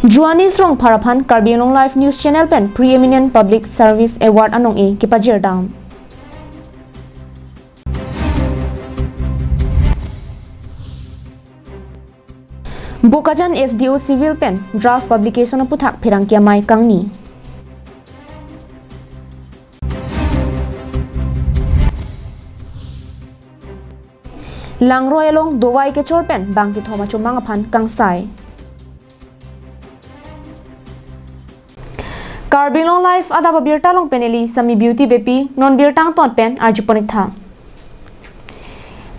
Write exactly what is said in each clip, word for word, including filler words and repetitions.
Joannis Rongphar aphan Karbi Anglong Live News Channel pen Preeminent Public Service Award anong-e kepajirdam. Bokajan S D O Civil pen draft publication aputhak pherangke amei kangni. Langroi along dovai kechor pen bang kethom achomang aphan kangsai. Karbi Anglong Live adap abirta along pen neli Sami Beauty Beypi, non birta angton pen arjupon-ik tha.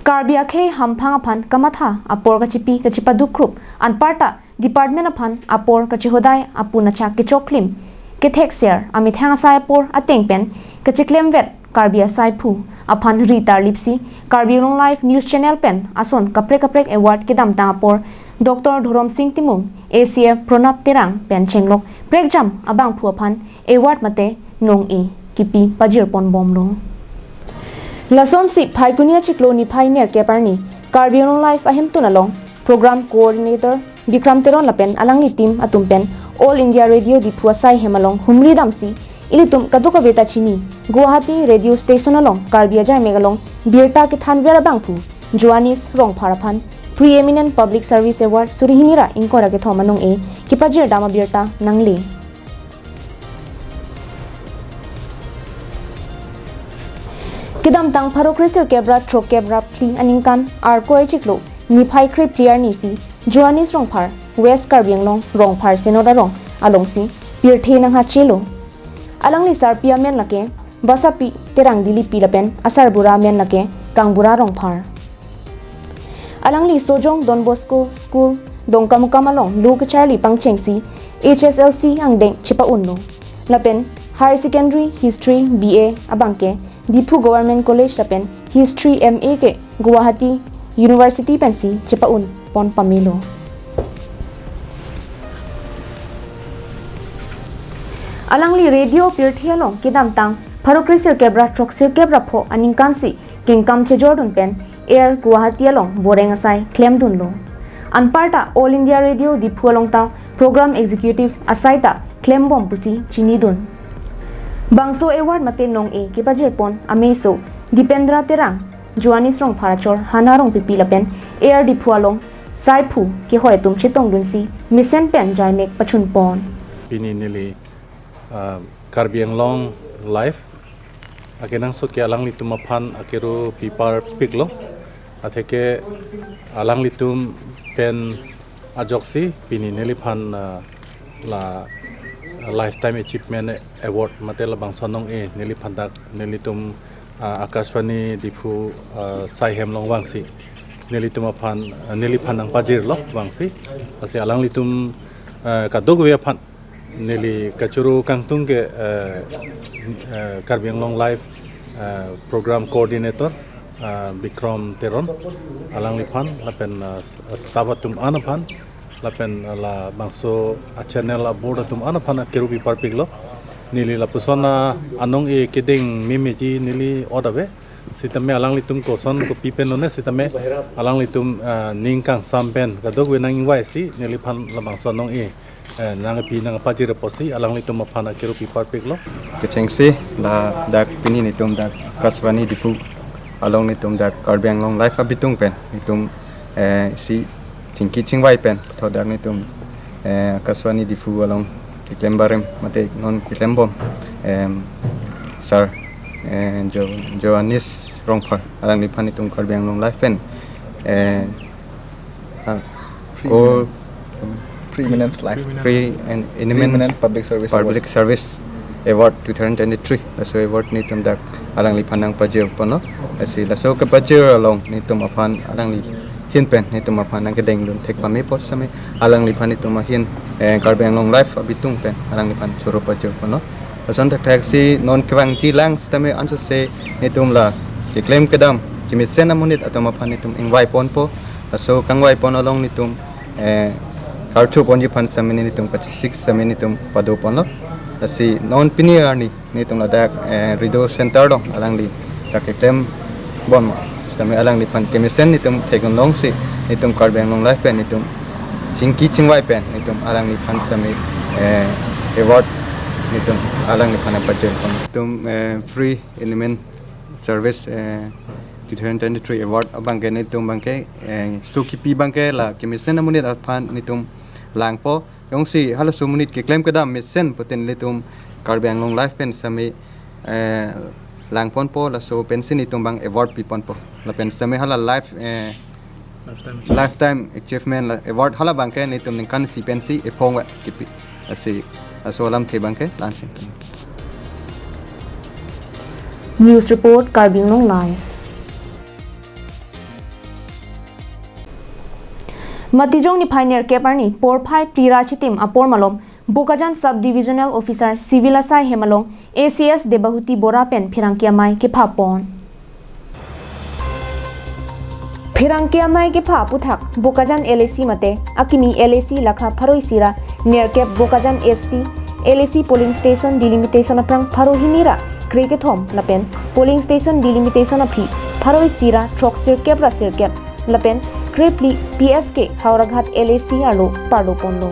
Karbi akhei hamphang aphan kamatha apor kachipi kachipadukrup anparta department aphan apor kachihodai apun achak kechoklim kethekser amethang asai apor ateng pen kachiklemvet Karbi asaiphu aphan ri tarlipsi Karbi Anglong Live News Channel pen ason kaprek kaprek award kedamtang apor Doctor Dhoromsing Timung, A C F Pranab Terang pen chenglok prekjam abangphu aphan award mate nong-e kipi pajirponbomlo. Lasonsi Phaikuni achiklo niphai nerkep arni Karbi Anglong Live ahemtun along Program Coordinator Bikram Teron lapen alangli team atum pen All India Radio Diphu asai hem along humri damsi ilitum kadokave ta chini Guwahati Radio Station along Karbi ajarmek along birta kethanver abangphu Joannis Rongphar aphan Preeminent Public Service Award suri hini ra ingkoi ra kethom anong-e kepajirdam abirta nangle. Kedamtang pharo kre sirkep ra throkkep ra phli aningkan Arkoi achiklo niphai kre phli arni si Joannis Rongphar West Karbi Anglong Rongphar Synod arong alongsi pirthe nanghachelo. Alangli sarpi amen lake Basapi Terang Dilipi lapen asarbura amen lake Kangbura Rongphar. Alangli Sojong Don Bosco School Dongkamukam along lo kecharli pangchengsi H S L C angdeng chepa-unlo. Lapen Higher Secondary History B A abangke Diphu Government College lapen History M A ke Guwahati University pensi chepa-unpon pamelo. Alangli radio pirthe along kedamtang pharo kre sirkep ra throk sirkep ra pho aningkansi kengkam chejordun pen Air Guwahati along voreng asai klemdunlo. Anparta All India Radio Diphu along ta Program Executive asai ta klembom pusi chinidun. Bangso award mate nong-e kepajirpon ameso Dipendra Terang, Joannis Rongphar achor Hana Rongpipi lapen Air Diphu along saiphu kehoi atum chetongdunsi mesen pen jarmek pachunpon. Pini neli, ah, Karbi Anglong Live akenangsot ke alanglitum aphan akero pipar piklo. Atheke alanglitum pen ajoksi pini neliphan, ah, la Lifetime Achievement Award mate labangso nong-e neliphan dak nelitum, ah, Akashvani Diphu, ah, sai hem along vangsi nelitum aphan, ah, neliphan nangpajirlo vangsi. Lasi alanglitum, ah, kadokave aphan neli kachoro kangtung ke, eh, eh, Karbi Anglong Live, eh, Program Coordinator, eh, Bikram Teron, alangliphan lapen, eh, s-, staff atum an aphan lapen, eh, labangso a-channel a-board atum an aphan akero pipar piklo. Neli lapuson a-, anong-e kedeng memeji neli ot ave. Sitame alanglitum koson kopi pen lone sitame alanglitum, ah, ning kangsam pen kadokave nang-ingvaisi neliphan labangso anong-e, eh, nangpi nangpajir apotsi alanglitum aphan akero pipar piklo. Kechengsi la dak pini netum dak Akashvani Diphu along netum dak Karbi Anglong Live abitung pen netum, eh, si chingki chingvai pen puthot dak netum, eh, Akashvani Diphu along keklem barem mate non keklembom, em, Sir, eh, Jo-, Joannis Rongphar alangliphan netum Karbi Anglong Live pen, eh, ah, Pre-eminent. Ko Pre-eminent Live. Pre and Eminent Preeminent Public Service Public Award. Service Award two thousand twenty-three. Laso award netum dak alangliphan nangpajirponlo. Lasi laso kepajir along netum aphan alangli ahin pen netum aphan nangkedengdun thek pame apot sitame alangliphan netum ahin, eh, Karbi Anglong Live abitung pen alangliphan choro pajirponlo. Lason thakthaksi non kevangji lang sitame ansose netum la keklem kedam kemesen amonit atum aphan netum ingvaiponpo. Laso kangvaipon along netum, eh, karthuponji aphan sitame netum kachesik sitame netum padoponlo. Lasi non pini arni netum ladak, eh, Radio Center along alangli dak keklembom sitame alangliphan kemesen netum thekdun longsi netum Karbi Anglong Live pen netum chingki chingvai pen netum alangliphan sitame, eh, award netum alangliphan pajirpon. Netum, eh, Free Element Service, eh, two thousand twenty-three award abangke netum abangke, eh, so kipi abangke la kemesen amonit aphan netum langpo. Jongsi halaso amonit keklem kedam mesen pute nelitum Karbi Anglong Live pen sitame, eh, langponpo, laso pensi netum abang award piponpo. Lapen sitame hala life, eh, Lifetime achievement. Lifetime achievement la award hala abangke netum ningkan isi pensi ephong va kipi. Lasi laso alamthe abangke la-ansi. News report, Karbi Anglong Live. Matijong niphai nerkep arni porphai phli ra chitim apor malom Bokajan Sub Divisional Officer Civil asai hem along A C S Debahuti Bora pen pherangke amei kephapon. Pherangke amei kepha aphuthak Bokajan L A C mate akimi L A C lakha pharo isi ra nerkep Bokajan S T L A C polling station delimitation aphrang pharo hini ra kre kethom lapen polling station delimitation aphi pharo isi ra throksirkep ra sirkep lapen krephli P S ke Howraghat L A C arlo parloponlo.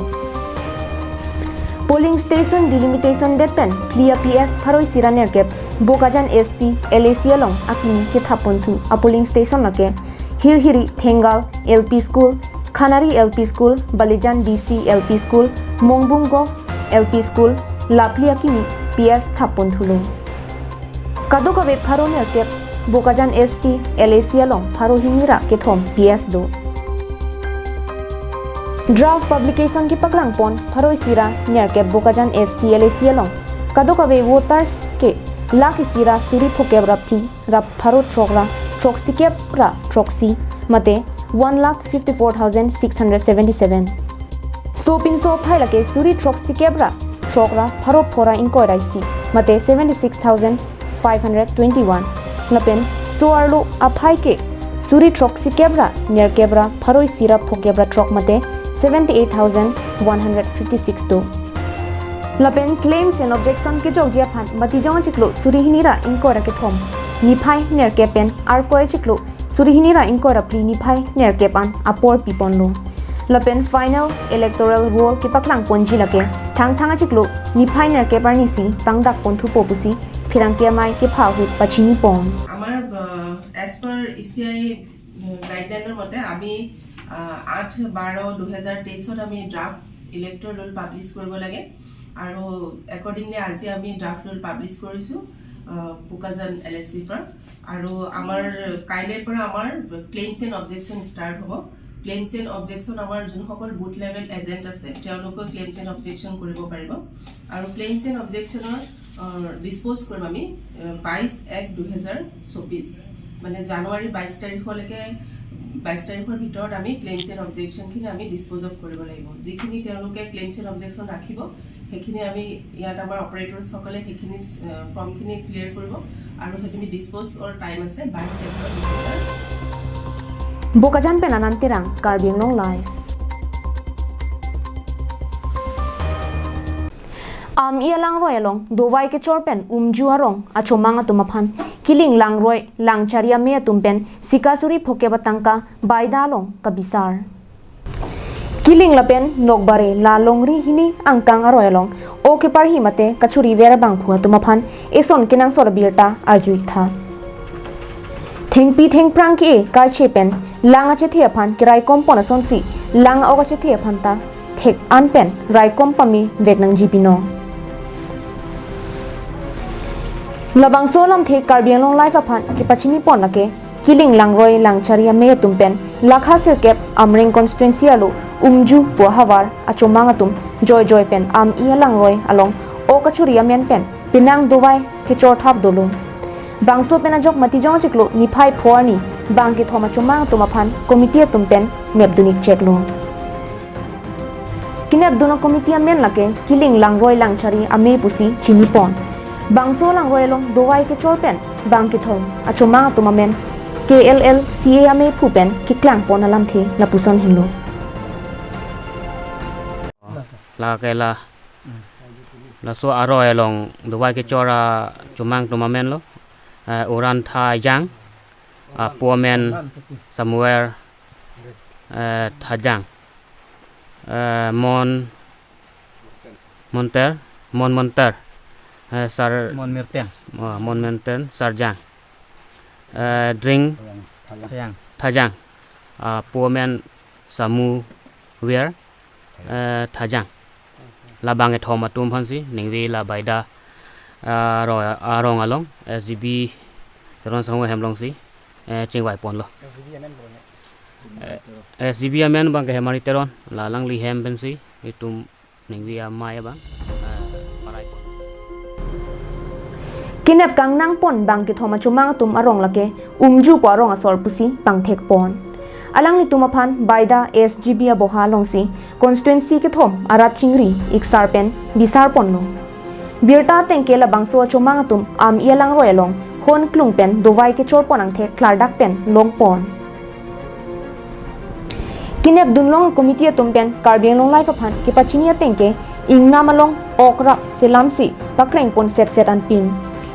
Polling station delimitation det pen phli a P S pharo isi ra nerkep Bokajan S T L A C along akimi kethapon thu a polling station lake Hirhiri Thengal L P School, Khanari L P School, Balijan B C L P School, Mongbung Govt L P School, laphli akimi P S thapon thulo. Kadokave pharo nerkep Bokajan S T L A C along pharo hini ra kethom P S do. Draft publication kepaklangpon pharo isi ra nerkep Bokajan S T L A C along kadokave voters ke lakh isi ra suri phokep ra phli ra pharo throk ra throksikep ra throksi mate one lakh fifty-four thousand six hundred seventy-seven. Sopinso aphai lake suri throksikep ra throk ra pharo pho ra ingkoi ra isi mate seventy-six thousand five hundred twenty-one. Lapen so arlo aphai ke suri throksikep ra nerkep ra pharo isi ra phokep ra throk mate seventy-eight thousand one hundred fifty-six do. Lapen claims and objection kejokji aphan Matijong achiklo suri hini ra ingkoi ra kethom niphai nerkep pen Arkoi achiklo suri hini ra ingkoi ra phli niphai nerkep an apor piponlo. Lapen final electoral roll kepaklangponji lake Thangthang achiklo niphai nerkep arnisi pangdakpon thupo pusi pherangke amei kepha ahut pachinipon. আমাৰ as per E C I গাইডলাইনৰ মতে আমি আহ, আঠ বাৰ দুহেজাৰ তেইছত আমি draft elector roll publish কৰিব লাগে আৰু একৰ্ডিংলি আজি আমি ড্ৰাফ্ট ৰোল পাব্লিছ কৰিছোঁ আহ, বোকাজান এল এ চিৰ পৰা। আৰু আমাৰ কাইলৈৰ পৰা আমাৰ ক্লেইমছ এণ্ড অবজেকশ্যন ষ্টাৰ্ট হ'ব। ক্লেইমছ এণ্ড অবজেকশ্যন আমাৰ যোনসকল বুথ লেভেল এজেণ্ট আছে তেওঁলোকেও ক্লেইমছ এণ্ড অবজেকশ্যন কৰিব পাৰিব। আৰু ক্লেইমছ এণ্ড অবজেকশ্যনৰ ডিছপ'জ কৰিম আমি আহ, বাইছ এক দুহেজাৰ চৌবিছ, মানে জানুৱাৰী বাইছ তাৰিখলৈকে, বাইছ তাৰিখৰ ভিতৰত আমি ক্লেইমছ এণ্ড অবজেকশ্যনখিনি আমি ডিছপ'জ অফ কৰিব লাগিব। যিখিনি তেওঁলোকে ক্লেইমছ এণ্ড অবজেকশ্যন ৰাখিব, সেইখিনি আমি ইয়াত আমাৰ অপাৰেটৰ্ছসকলে সেইখিনি আহ, ফৰ্মখিনি ক্লিয়াৰ কৰিব আৰু সেইটো আমি ডিছপ'জৰ টাইম আছে বাইছ এপ্ৰিল দুহেজাৰ। Bokajan pen Anand Terang, Karbi Anglong Live. Am-i alangroi along dovai kechor pen umju arong achomang atum aphan kiling langroi langchari amei atum pen sika suri phokep atangka baida along kabisar. Kiling lapen Nokbare la longri hini angkang aroi along o keparhi mate kachuriver abangphu atum aphan eson kenangsot abirta arju-ik tha. Thengpi thengphrang ke-e karche pen lang achethe aphan keraikom pon asonsi lang a-ok achethe aphan ta thek an pen raikom pame vek nangji pinong. Labangso alamthe Karbi Anglong Live aphan kepachini pon lake kiling langroi langchari amei atum pen lakha sirkep Amreng constituency arlo umju pu ahavar achomang atum joijoi pen am-i alangroi along o kachuri amen pen penang dovai kechor thap dolo. Bangso pen ajok Matijong achiklo niphai pho arni bang kethom achomang atum aphan committee atum pen nepdun-ik cheklo. Kenepdun a-committee amen lake kiling langroi langchari amei pusi chini pon. Bangso langroi along dovai kechor pen bang kethom achomang atum amen K L L C A amei phu pen keklang pon alamthe lapuson henlo. Lake la laso aroi along dovai kechor achomang atum amen lo, eh, Uran Thajang, apo amen Samuel, eh, Thajang. eh, Mon Monter, Mon Monter, eh, Sar Mon Merten. Oh, Mon Merten, Sarjang. Eh, Dring Thajang. Thajang. Ah, apo amen Samu Wer, eh, Thajang. Labang kethom atum aphansi, ningve la Baida, ah, ro-, arong along, S G B Teron Sangho ahem alongsi, eh, chingvai ponlo. S G B amen bro ne? Eh, S G B amen abangke Hemari Teron, la alangli ahem pensi, itum ningve amei abang, eh, parai pon. Kenep kangnang pon bang kethom achomang atum arong lake Umju pu arong asor pusi pangthek pon. Alanglitum aphan Baida S G B aboha alongsi constituency kethom arat chingri iksar pen bisar ponlo. Birta ateng ke labangso achomang atum am-i alangroi along hon klung pen dovai kechor pon angthek klardak pen long pon. Kenep dunlong committee atum pen Karbi Anglong Live aphan kepachini ateng ke ingnam along ok rap selamsi pakreng pon set set anpin.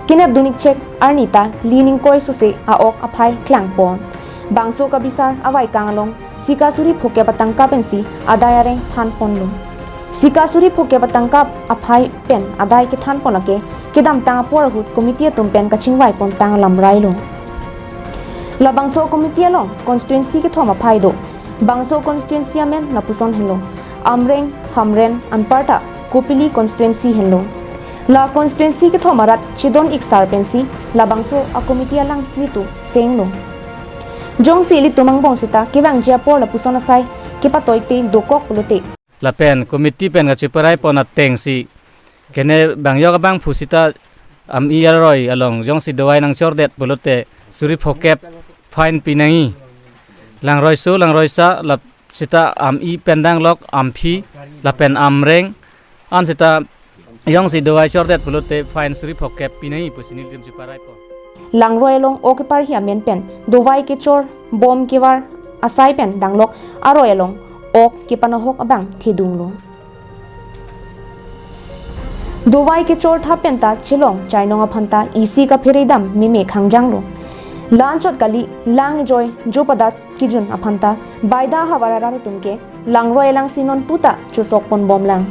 Kenep dun ikchek arni ta li ningkoi sose a-ok aphai klang pon. Bangso kabisar avaikang along sika suri phokep atangka pensi adai areng than ponlo. Sika suri phokep atangka aphai pen adai kethan pon lake kedamtang apor ahut committee atum pen kachingvai pontang alam railo. Labangso committee along constituency kethom aphai do. Bangso constituency amen lapuson henlo: Amreng, Hamren, anparta Kopili constituency henlo. La constituency kethom arat chedon iksar pensi labangso a-committee alanglitum senglo. Jongsi ilitum angbong seta kevangji apor lapuson asai kepatoite dokok pulote, lapen committee pen kacheparai pon atengsi kene bang yok abangphu seta am-i aroi along jongsi dovai nangchordet pulote suri phokep fine pinangji. Langroiso, langroisa, la seta am-i pen danglok, amphi, lapen amreng, an seta jongsi dovai chordet pulote fine suri phokep pinangji pusi nelitum cheparai pon. Langroi along ok keparhi amen pen dovai kechor bom kevar asai pen danglok aroi along ok kepanohok abang thedunglo. Dovai kechor thap penta chelong chainong aphanta isi kaphere dam meme khangjanglo. La-anchot kali, lang ejoi jo pada kejun aphanta Baida havar arat atum ke langroi alangsi non puta chosok pon bomlang.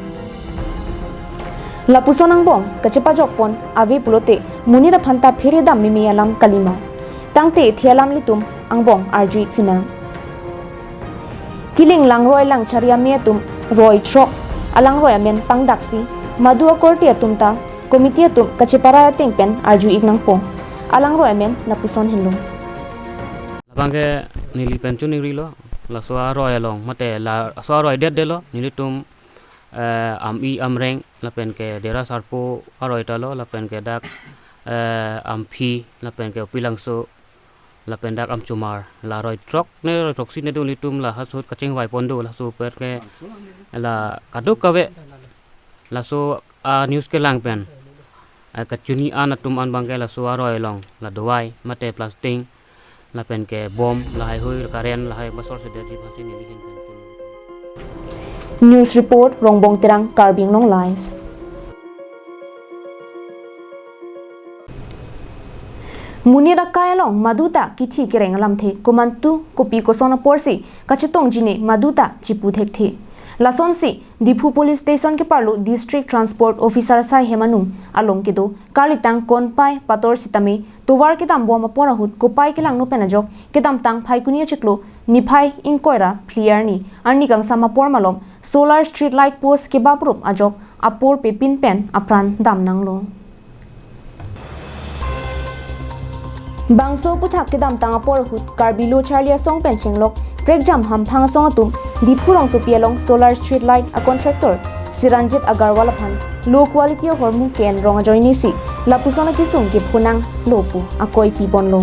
Lapuson angbong kachepajok pon ave pulote monit aphanta phere dam meme alam kalima. Tangte ethe alam ilitum angbong arju-ik sinang. Kiling langroi langchari ame atum roi throk alangroi amen pangdaksi madu akorte atum ta committee atum kacheparai ateng pen arju-ik nangpo. Alangroi amen lapuson henlo. Labangke neli pen choningri lo, laso aroi along, mate laso aroi det det lo, nelitum, eh, am-i amreng, lapen ke Dera Sarpo aroi ta lo, lapen ke dak, eh, amphi, lapen ke Upilangso, lapen dak amchomar, la roi throk ne roi throksi ne do nelitum la halaso ahut kachingvai pon do, laso ahut ke la kadokave laso a-news kelang pen, eh, kachini an atum an abangke laso aroi along la dovai mate plastic lapen ke bom lahai hui current lahai masor sedaji aphansi neli ahin pen choningri. News report, Rongbong Terang, Karbi Anglong Live. Monit akai along madu ta kithi kereng alamthe, komantu kopi koson aporsi kachetongji ne madu ta chipu thekthe. Lasonsi Diphu Police Station keparlo District Transport Officer asai hem anung along kedo karlitang Konpai Pator sitame tovar kedam bom apor ahut kopai kelangno pen ajok kedamtang Phaikuni achiklo niphai ingkoi ra phli arni, arni kangsam apor malom solar street light post kebap rup ajok apor pepin pen apran damnanglo. Bangso aphuthak kedamtang apor ahut Karbi Lo Charli Asong pen chenglok prekjam hamphang asong atum Diphu rongsopi along solar street light a-contractor Siranjit Agarwal aphan low quality ahormu ke-en rong ajoinesi lapuson akesung kepho nanglo pu akoi pi ponlo.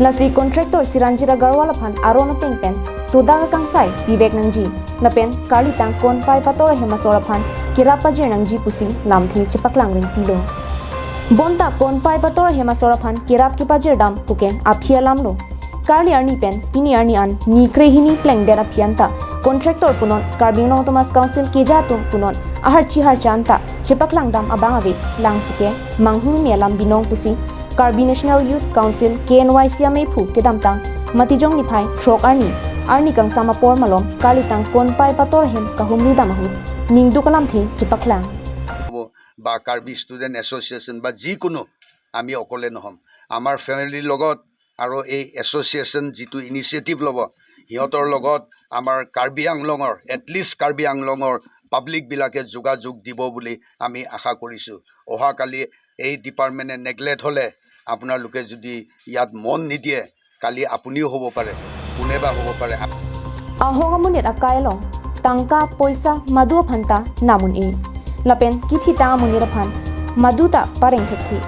Lasi contractor Siranjit Agarwal aphan aron ateng pen sodak akangsai pivek nangji lapen karlitang Konpai Pator ahem asor aphan kerap pajir nangji pusi lamthe chepaklang ringtilo. Bonta Konpai Pator ahem asor aphan kerap kepajir dam puke aphi alamlo. Karli arni pen pini arni an ni krehini plengdet aphi anta contractor punon Karbi Anglong Autonomous Council keja atum punon aharchi harcha anta chepaklang dam abang ave lang puke manghumeme alam binong pusi Karbi National Youth Council, K N Y C, ameiphu kedamtang Matijong niphai throk arni Arni kangsam apor malom karlitang konpai pator ahem kahumri dam ahut ningduk alamthe chepaklang. বা Karbi student association বা যিকোনো, আমি অকলে নহ'ম। আমাৰ ফেমিলিৰ লগত আৰু এই এছ'চিয়েশ্যন যিটো ইনিচিয়েটিভ ল'ব, সিহঁতৰ লগত আমাৰ কাৰ্বি আংলঙৰ, এটলিষ্ট কাৰ্বি আংলঙৰ পাব্লিকবিলাকে যোগাযোগ দিব বুলি আমি আশা কৰিছোঁ। অহাকালি এই ডিপাৰ্টমেণ্টে নেগলেক্ট হ'লে, আপোনালোকে যদি ইয়াত মন নিদিয়ে, কালি আপুনিও হ'ব পাৰে, কোনে বা হ'ব পাৰে। Ahok amonit akai along tangka poisa madu aphan ta nam un-e, lapen kithitang amonit aphan madu ta pareng thekthe.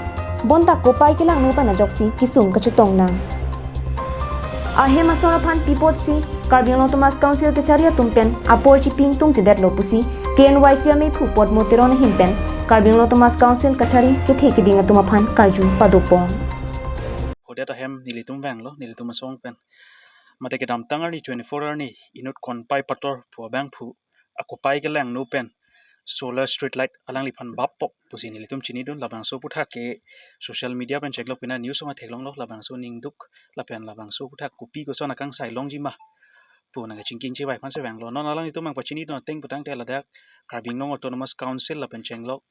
Bonta kopai kelangno pen ajoksi kesung kachetong nang. Ahem asor aphan pi apotsi Karbi Anglong Autonomous Council kachari atum pen apor chipingtung chedetlo pusi K N Y C ameiphu Podmo Teron ahin pen Karbi Anglong Autonomous Council kachari kethe keding atum aphan karju padopon. Hodet ahem nelitum vanglo, nelitum asong pen. Mate kedamtang arni twenty-four arni inut konpai pator pu abangphu akopai kelangno pen solar street light alangliphan bappok pusi nelitum chinidun. Labangso aphuthak ke social media pen cheklok, pina news along theklonglo labangso ningduk lapen labangso aphuthak kopi koson akangsai longji ma pu nangkachingki chevai aphansi vanglo. Non alanglitum nangpachinidun ateng putangte ladak Karbi Anglong Autonomous Council lapen chenglok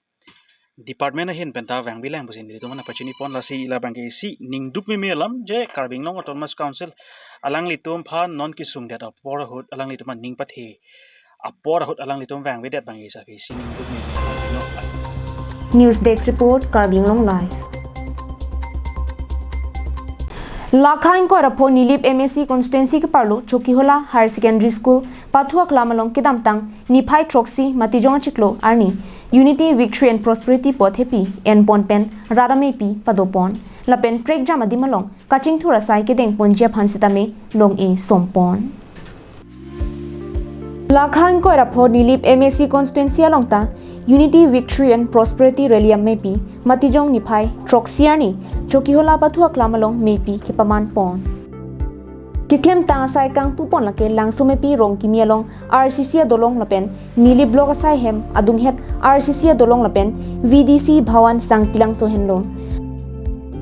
department ahin pen ta vangbilang pusi nelitum aphan pachinipon. Lasi labang ke isi ningduk meme alam je Karbi Anglong Autonomous Council alanglitum aphan non kesungdet apor ahut alanglitum aphan ning pathe apor ahut alanglitum vangvedet abang ke isi ningduk meme alam. News Desk Report, Karbi Anglong Live. Lakha ingkoi ra pho Nilip M A C constituency keparlo Chokihola Higher Secondary School pathu aklam along kedamtang niphai throksi Matijong achiklo arni Unity, Victory and Prosperity pot hepi enpon pen rat ameipi padopon lapen prekjam adim along kachingthur asai kedengponji aphan sitame long-e sompon. Lakha ingkoi ra pho Nilip M A C constituency along ta Unity, Victory and Prosperity Rally ameipi Matijong niphai throksi arni Chokihola pathu aklam along meipi kepamanpon. Keklemtang asai kangpupon lake Langsomepi Rongkimi along R C C adolong lapen Nilip Block asai hem adunghet R C C adolong lapen V D C Bhawan Sangtilangso henlo.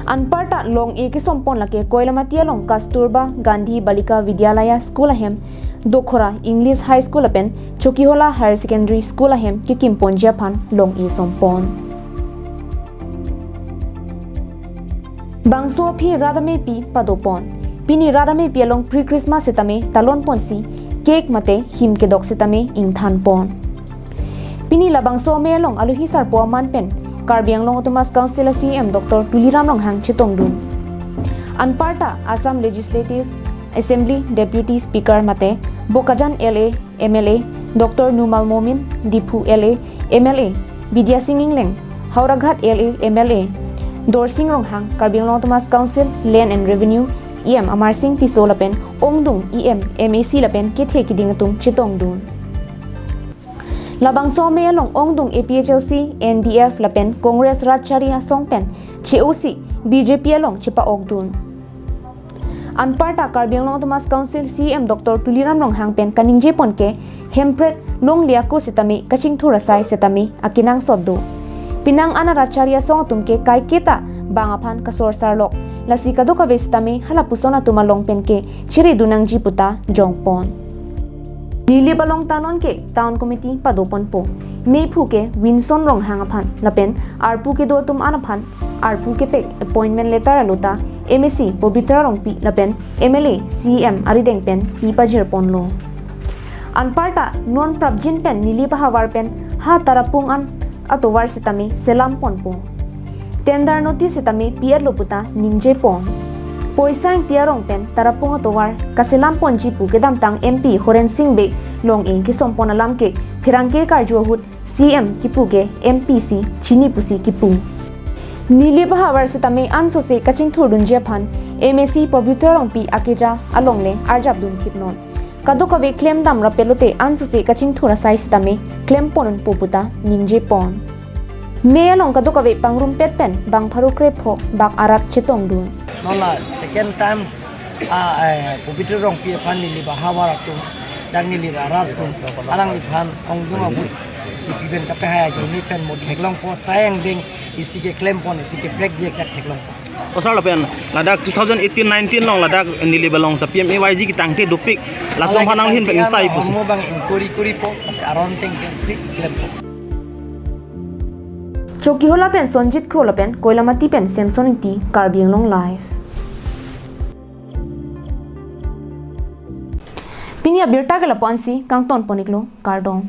Anparta long-e kesompon lake Koilamati along Kasturba Gandhi Balika Vidyalaya School ahem, Dokhora English High School lapen Chokihola Higher Secondary School ahem kekimponji aphan long-e sompon. Bangso aphi rat ameipi padopon. Pini rat ameipi along pre-Christmas sitame talonponsi cake mate him kedok sitame ingthanpon. Pini labangso amei along alohi sarpo aman pen Karbi Anglong Autonomous Council a C E M Doctor Tuliram Ronghang chetongdun. Anparta Assam Legislative Assembly Deputy Speaker mate Bokajan L A M L A Doctor Numal Momin, Diphu L A M L A Bidya Sing Engleng, Howraghat L A M L A Dorsing Ronghang, Karbi Anglong Autonomous Council Land and Revenue E M Amarsing Tisso lapen ongdung E M, M A C lapen kethe keding atum chetongdun. Labangso amei along ongdung A P H L C, N D F lapen Congress rat chari asong pen che-osi B J P along chepa-okdun. Anparta Karbi Anglong Autonomous Council C E M Doctor Tuliram Ronghang pen kaningjepon ke Hemprek longle ako sitame kachingthur asai sitame akenangsot do. Penang an arat chari asong atum ke kaiketa bang aphan kasorsar lok. Lasi kadokave sitame halapuson atum along pen ke chiridun nangji puta jongpon. Nilip along ta non ke Town Committee padoponpo. Meiphu ke Winson Ronghang aphan lapen arpu kedo atum an aphan arpu kepek appointment letter alota M A C Pabitra Rongpi lapen M L A C E M arideng pen pi pajirponlo. Anparta non prapjin pen Nilip ahavar pen ha tarapung an atovar sitame selamponpo. Tender notice sitame pi-etlo puta ningjepon. Poisa ingti arong pen tarapung atovar kaselamponji pu kedamtang M P Horen Sing Bey long-e kesompon alam ke pherangke karju ahut C E M kipu ke M P si chini pusi kipu. Nilip ahavar sitame ansose kachingthurdunji aphan M A C Pabitra Rongpi akeja along le arjapdunthipnon. Kadokave klemdam rapet lote ansose kachingthur asai sitame klempon unpo puta ningjepon. Mei along kadokave pangrumpet pen bang pharo krepho bak arat chetongdun. Non la second time, ah, eh, Pabitra Rongpi aphan Nilip ahavar atum, dak Nilip arat atum, alangliphan ongdung ahut Kipi pen kapehai ajoine pen mo theklongpo, sai angdeng isi keklempon, isi keprek jek dak theklongpo. O sir, lapen ladak two thousand eighteen nineteen along ladak neli belong ta P M A Y G ketangte dopik, latum aphan nanghin pen insai pusi. Mo bang inquiry kuripo, lasi aron teng pensi klempo. Chokihola pen Sonjit Kro lapen Koilamati pen Samson Ingti, Karbi Anglong Live. Pini abirta ke lapu-ansi kangton pon-iklo, kardom.